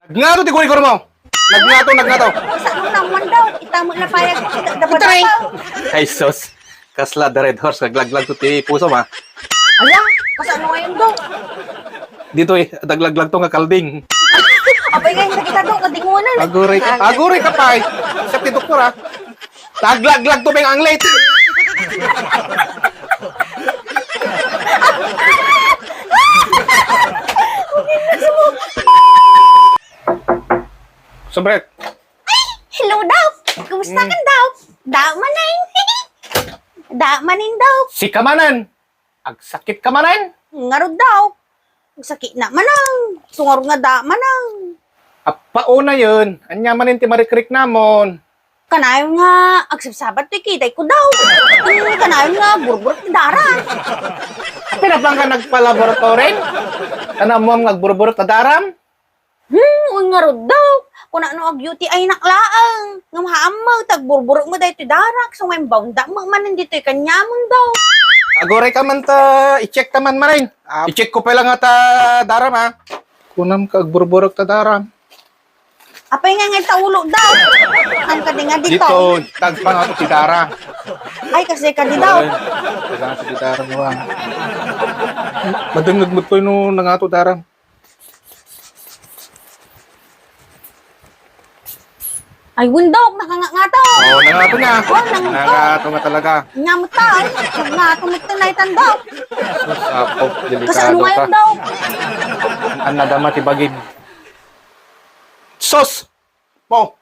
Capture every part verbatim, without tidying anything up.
Nagngato ti gurigurmo. Nagngato, nagngato. Kasano naman daw? Ita met la payagko, da-, dapat Itaray. Daw. Ay, sus. Kasla the Red Horse, naglaglagto ti pusom, ha? Ala, kasano ngayon daw? Ditoy, naglaglagto nga kalding. Apay nga, hindi kita daw, kadingunan. Aguray ka, aguray ka, pay. Siak ti doktor, ha? Naglaglagto pay nga anglit. Sobret. Ay, hello, Doc. Kumusta ka, Doc? Da manen. Da manen, Doc. Sika manen. Agsakit ka manen? Ngarud, Doc. Agsakit na manang. Sungar nga da manang. Appauna yun. Anya manen ti marikriknamon? Kanayon nga agsabsabat ti kitay ko, Doc. Kanayon nga burburot ti dara. Pinapan ka nagpalaboratorin? Kanamom nga agburburot ti daram? Hmm, ngarud, Doc. Kuna no ag-U T I nak laeng. Ngem haam met, agburburot met daytoy darak. So, ngayon, baunda met manen ditoy kaniamon, Doc. Aguray ka man ta, i-check ta man manen. Ah, i-check ko pay la nga ta daram, ha. Kunam ka agburburot ta daram. Apay nga nga ta ulo, Doc. Ang kadi nga dito. Dito, tagpangato ti daram. Ay, kasi kadi, Doc. Ay, tagpangato ti daram, wa. Madengngeg met koy no nangato daram. Ay, wen, Doc, nakangato. Oo, nangato na. Oh, nangato. Nangato nga talaga. Nya met ta, ay. Nangato met ta, naitan, Doc. Sus, apo, delikado ka. Kasano ngayon, Doc? An nadama ti bagim. Sus! Mo,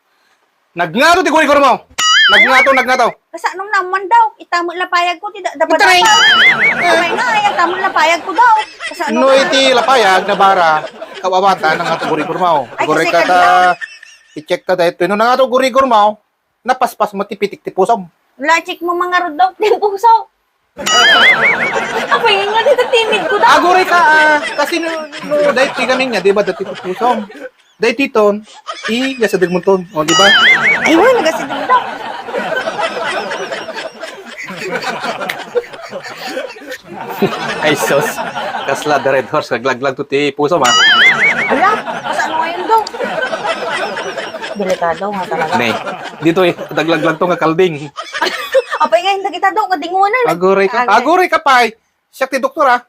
nagngato ti gurigurmo. Nagngato, nagngato. Kasano naman, Doc? Ita met la payagko, ti da-, dapat Itaray. Dapat. Apay nga, ay, ita met la payagko, Doc. Kasano? No, iti la payag, nabara, kawawan ta, nangato gurigurmo. Ay, aguray kasi ka ta, kadi, i-check ta daytoy. No, nangato gurigurmo, napaspas mo ti pitik ti pusom. La, check mo, mangarud, Doc, ti puso. Apay nga, dito timid ko, Doc. Aguray ka, ah, kasi no, no, daytoy kami nga, di ba, dati ti pusom. Daytoy ton, i, ya sa dagmunton. O, di ba? Ay, wala, nagasideg, Doc. Ay, sus. Kasla the Red Horse, naglaglagto ti pusom, ha. Ala, kasano ngayon, Doc? Delikado nga talaga. Ne, ditoy, naglaglagto nga kalding. Apay nga, hindi kita, Doc, kadingunan. Aguray ka. Aguray. Aguray ka, pay. Siak ti doktor, ha.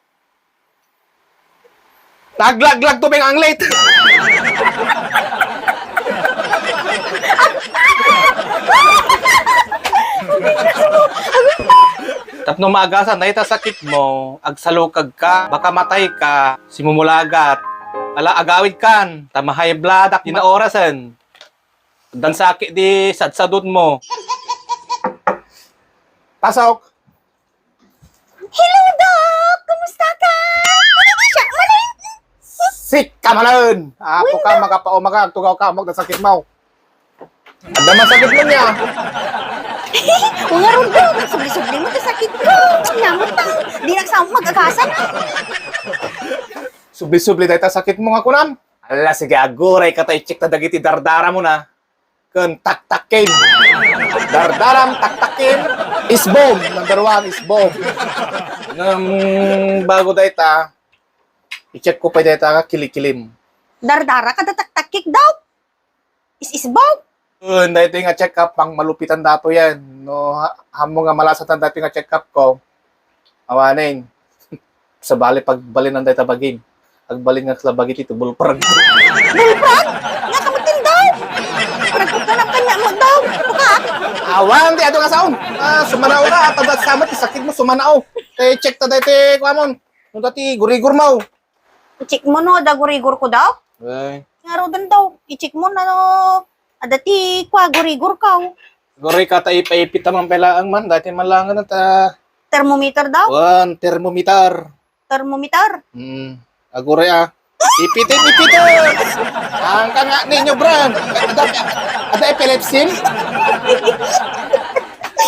Naglaglagto pay nga anglit. Tapno maagasan dayta sakit mo, agsalukag ka, baka matay ka, simumulagat. Ala, agawid kan, ta ma-high blood ak dina orasen. Addan sakit di sadsadon mo. Pasok. Hello, Doc! Kumusta ka? Ano ba siya? Maling? Sika manen! Apo ka, Winda. Magapaumaga, agtugaw ka, amok na sakit mo. Adda man sakit mo niya. Ngarud, Doc! Subli-subli mo ti sakit ko! Namutang! Di nagsama mag-agasan, ah! Subli-subli dayta sakit mo nga kunam. Ala, sige, aguray ka ta i-check ta dagiti dardara mo na. Ken taktakim. Dardaram, taktakim. Isbom. Number one, isbom. Ngem bago dayta, i-check ko pay dayta nga kilikilim. Dardara kada taktakik daw. Is-isbom. Ken daytoy nga check-up, pangmalupitan dato yan. No, ha-, ammo nga malasatan daytoy nga check-up ko. Awanen. Sabali pagbalinan dayta bagim. Agbalin nga kasla bagi ti tubol parag. Bulprag? Nga kamutin daw? Paragkukunak kanya mo daw. Ha? Awan, di adu nga saon. Ah, sumanao ka, at adat samat, sakit mo, sumanao. Eh, check ta dayta, kuamon. No dayta, gurigor mo. I-check mo, no, da gurigor ko daw? Ay. Nga rodan daw, i-check mo, no, adda ti kua gurigor ka, oh. Guri ka ta ipaipit ta man pay laeng man, dayta man laeng ta. Thermometer daw? Wan, thermometer. Thermometer? Hmm. Aguray, ah. Ipitin, ipitin! Ang ka nga ninyo, Bran. Ada, ada epilepsy?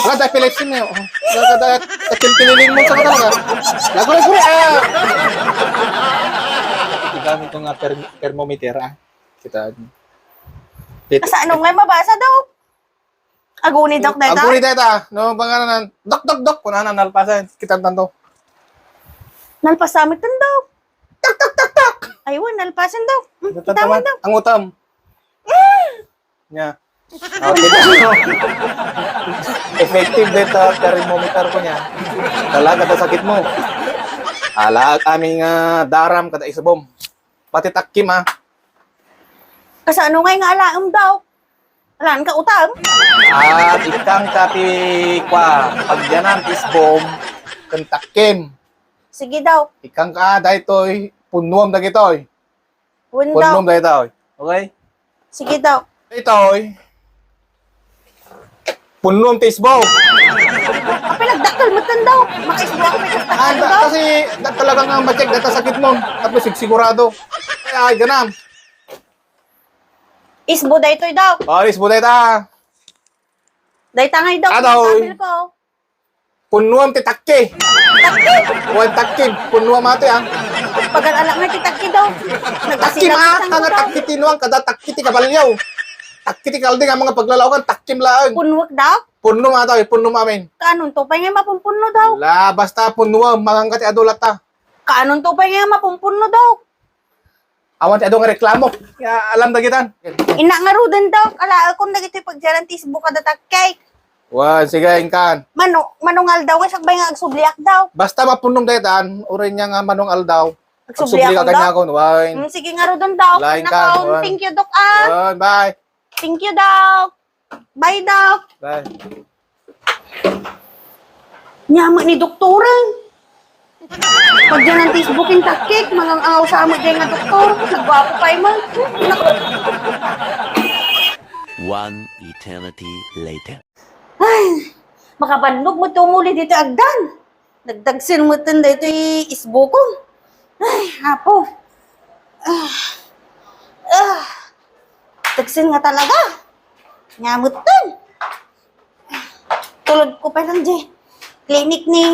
Wala, ada epilepsy na yun. Ada, ada, ada, tiltililing mo sa talaga. Aguray, aguray, ah! Gamit ko nga therm-, thermometer, ah. Kita. Pit- Kasano nga mabasa daw? Aguni, Doc, dayta? Aguni, dayta. No, bang ano na, dok, dok, dok. Kuna na, nalpasan. Kita tanto. Nalpasan mo tanto. Tak, tak, tak, tak. Aywan, nalpasan, Doc. Hmm, kita mo, Doc. Ang utam. Nya. Okay. Effective dayta thermometer ko nya. Talaga ta sakit mo. Ala, amin nga daram kada isubom. Pati takkim, ah. Kasano ngay nga alaem, Dok? Alaan ka utam? Ah, ikkan ka ti, kwa, pagyanan ti isbom ken takkim. Sige, Dok. Ikkan ka, daytoy, punnuam dagitoy. Wen, Dok. Punnuam daytoy. Okay? Sige, Dok. Daytoy. Punnuam ti isbo. Apay, nagdakkel metten, Dok. Makaisbo ako, may Ah, kastakal, da-, Dok. Kasi da-, talaga nga ma-check data sakit mo. Tapos sig-, sigurado. Ay, ay, ganam. Isbo daytoy, Dok. Oh, isbo dayta. Dayta ngay, Dok. Adaw. Sabi ko. Punnuam ti takki. Takki? Wen takki, punnuam ati, ah. Pagal-ala nga ti takki daw. Takki Nagkasilang ma, isang nga daw. Takki ti nuam, kada takki ti kabalyo. Takki ti kaldi nga mga paglalaokan, takkim laeng. Punwek daw? Punno ma tayo, punno ma amin. Kaanonto pay nga mapumpunno daw? La, basta punnuam, mangangka ti adu latta. Kaanonto pay nga mapumpunno daw? Awan ti adu nga reklamo. Ya, alam dagitan. Ina ngaruden daw, alaekon dagiti pagdianan ti isbo kada takki. Wen, sige, inkan. Mano, manong aldaw nga sakbay nga agsubliak daw. Basta mapunnom daytan, uray nia nga manong aldaw. Agsubliak Agsubliak daw? Kaniakon, wen. Hmm, sige ngaruden daw. Lain ka, Nakaon, wen. Thank you, Dok, ah. Wen, bye. Thank you, Dok. Bye, Dok. Bye. Nia met ni doktoren. Pagdianan ti isbo ken takki, mangang-angaw sa met diay nga doktor. Nagguapo pay man. Naku. One eternity later. Ay, makabannog met ti umuli ditoy agdan. Nagdagsen metten daytoy isbokon. Ay, Apo. Ah. Ah. Dagsen nga talaga. Nia metten. Tulodko pay lang diay clinic ni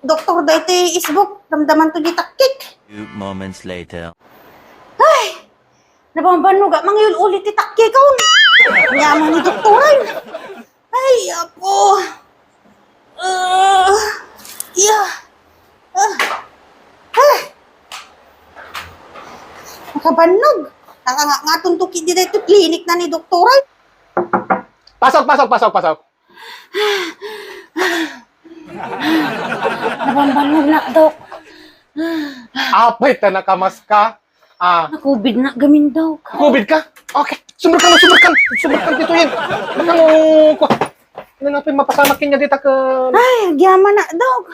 doktor daytoy isbok. Damdamanto diay takkik. Few moments later. Ay! Nabambannog a, mangiyul-uli ti takkikon. Nia met ni doktoren. Ay, Apo. Ah, iya. Ah. Ah. Makabannog. Nakangaton to kidi daytoy klinik na ni doktor, ay. Pasok, pasok, pasok, pasok. Nabambannog na, Dok. Apay ta nakamaska. Ah. Na-covid na gamin, Dok. Covid ka? Okay. Sumber ka na, sumber ka. Sumber ka dito yan. Ano, ko. Ano na pa yung mapasamak kanya dito ka? Ay, agyaman na, Dok.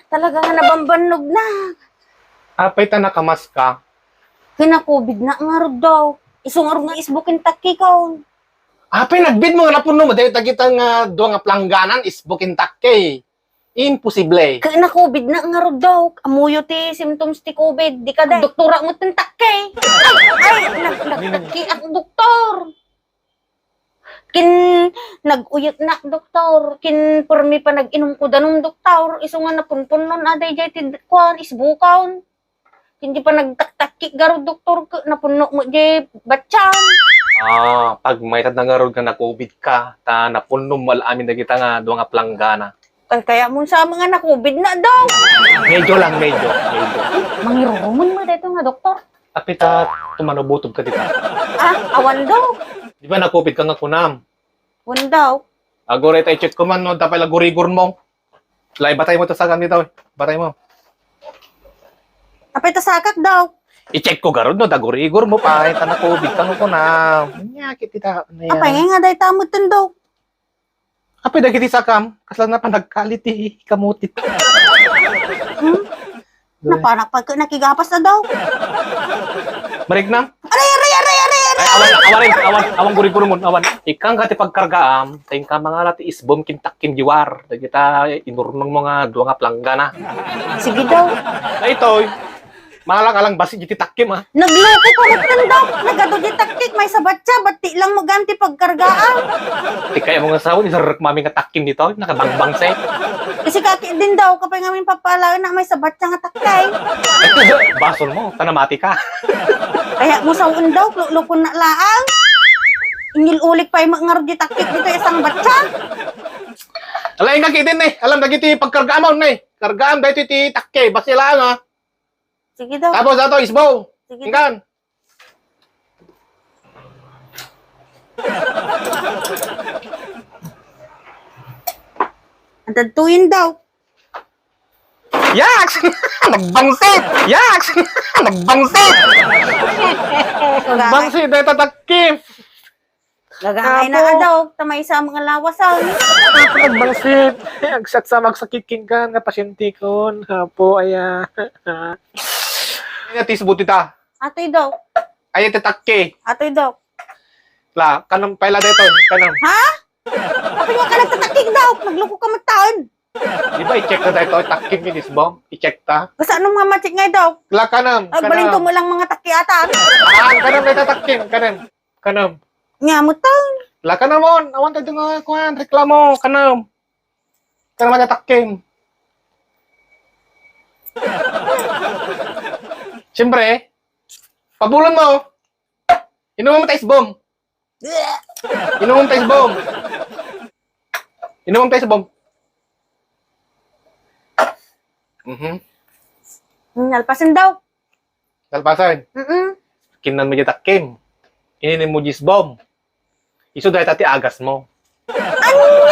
Talaga nga nabambannog na. Apay ta nakamaska. Kina-covid na nga rod, Dok. Isu nga rod nga isbo ken takkikon. Apay, nagbid mo nga napunno mo, dahil tagita nga dua nga plangganan, isbo ken takki. Imposible. Kay na-covid na nga rod, Dok. Ammoyo ti symptoms ti covid. Di ka da. Doktora mo tin takki. Ay, nag-, nagtakki ak, doktor. Kin, nag-uyek na ak, doktor. Kin, permi pa nag-inom ko danum, doktor. Isu nga napunpunnon, aday, jay ti, kuan, isbukon. Ken di pa nagtaktakki garud, doktor, ket napunno met diay batsan. Ah, pag mayat na ngarud nga na-covid ka, ta napunno mo al-amin dagita nga dua nga planggana. Kay kaya mo sa mga na-covid na daw. Medyo lang, medyo, medyo. Mangirurumon mo dito nga, doktor. Apita, tumanubutob ka dita. Ah, awan daw. Di ba na-covid ka nga kunam? Wen daw. Aguray ta i-check ko man, no, tapay lagurigor mo. Lay, batay mo to sa ganito, eh. Batay mo. Apay ta sakak daw. I-check ko garud, no, dagurigor mo pa, eh, ta na-covid ka, no, ko na. Nya, kiti ta, ano yan? Apay nga, nga, day tamod ten daw. Apay, dagiti sakam, kasla na panagkalit, eh, kamutit. Hmm? Napanak pagka nakigapas na daw. Marigna? Aray, aray, aray, aray, aray! Ay, awan, awan, awan, awan, guri-guri mo, awan. Ikang ka ti pagkargaam, ta inka mangala ti isbom kin takkim diwar. Dagita inurnong mo nga dua nga planggana. Sige daw. Daytoy, malang-alang basi iti takkim, ah. Nagloko ka met daw. Nagadu di takkik, may sabatsa, bati lang mo ganti pagkargaam. Ti kaya mo nga sao, isarrek mami nga takkim dito, nakabangbang sa. Kasi kaki din daw, kapay nga min papalaen na may sabatsa nga takkay. Basol mo, ta namati ka. Kaya mo sa undaw, lulukon na laang. Inyul-ulik pay mo ngarud di takkik dito, isang batsa. Alain ka kitin eh. Alam dagiti pagkargaam on eh. Kargaam daytoy ti takke, basi laang, ah. Sige daw. Tapos ato, isbo. Sige. Ingkan. Ang tagtuyin daw. Yaks! Nagbangsit! Yaks! Nagbangsit! Nagbangsit, dahil tatakip! Gagangay na Apo. Adaw, tamay sa mga lawasan. Nagbangsit! Agsaksa, magsakit king kan, nga pasyente kon. Apo, aya. Aya, tisbuti ta. Atoy, Dok. Aya, tatakki. Atoy, Dok. La, kanam, paila daytoy, kanam. Ha? Apay nga ka nagtatakig, Dok? Nagloko ka mataan. Di ba i-check ta daytoy, takkim ni Disbong? I-check ta. Basta anong mga ma-check nga, Dok? La, kanam, Agbalinto kanam. Mo lang mga takki ata. Ah, kanam, ita takkim, kanam. Kanam. Nga mo to. La, kanam on. Awan tayo nga, kuwan, reklamo, kanam. Kanam, ita takkim. Siyempre, pabulon mo. Inom mo tayo, Disbong. Inom tayo, Disbong. Inom tayo, Disbong. Mhm. Nalpasan daw. Nalpasan. Mm-mm. Kinnan mo dyan takkim. Ininom mo, Disbong. Isu dahil tati agas mo. Ano?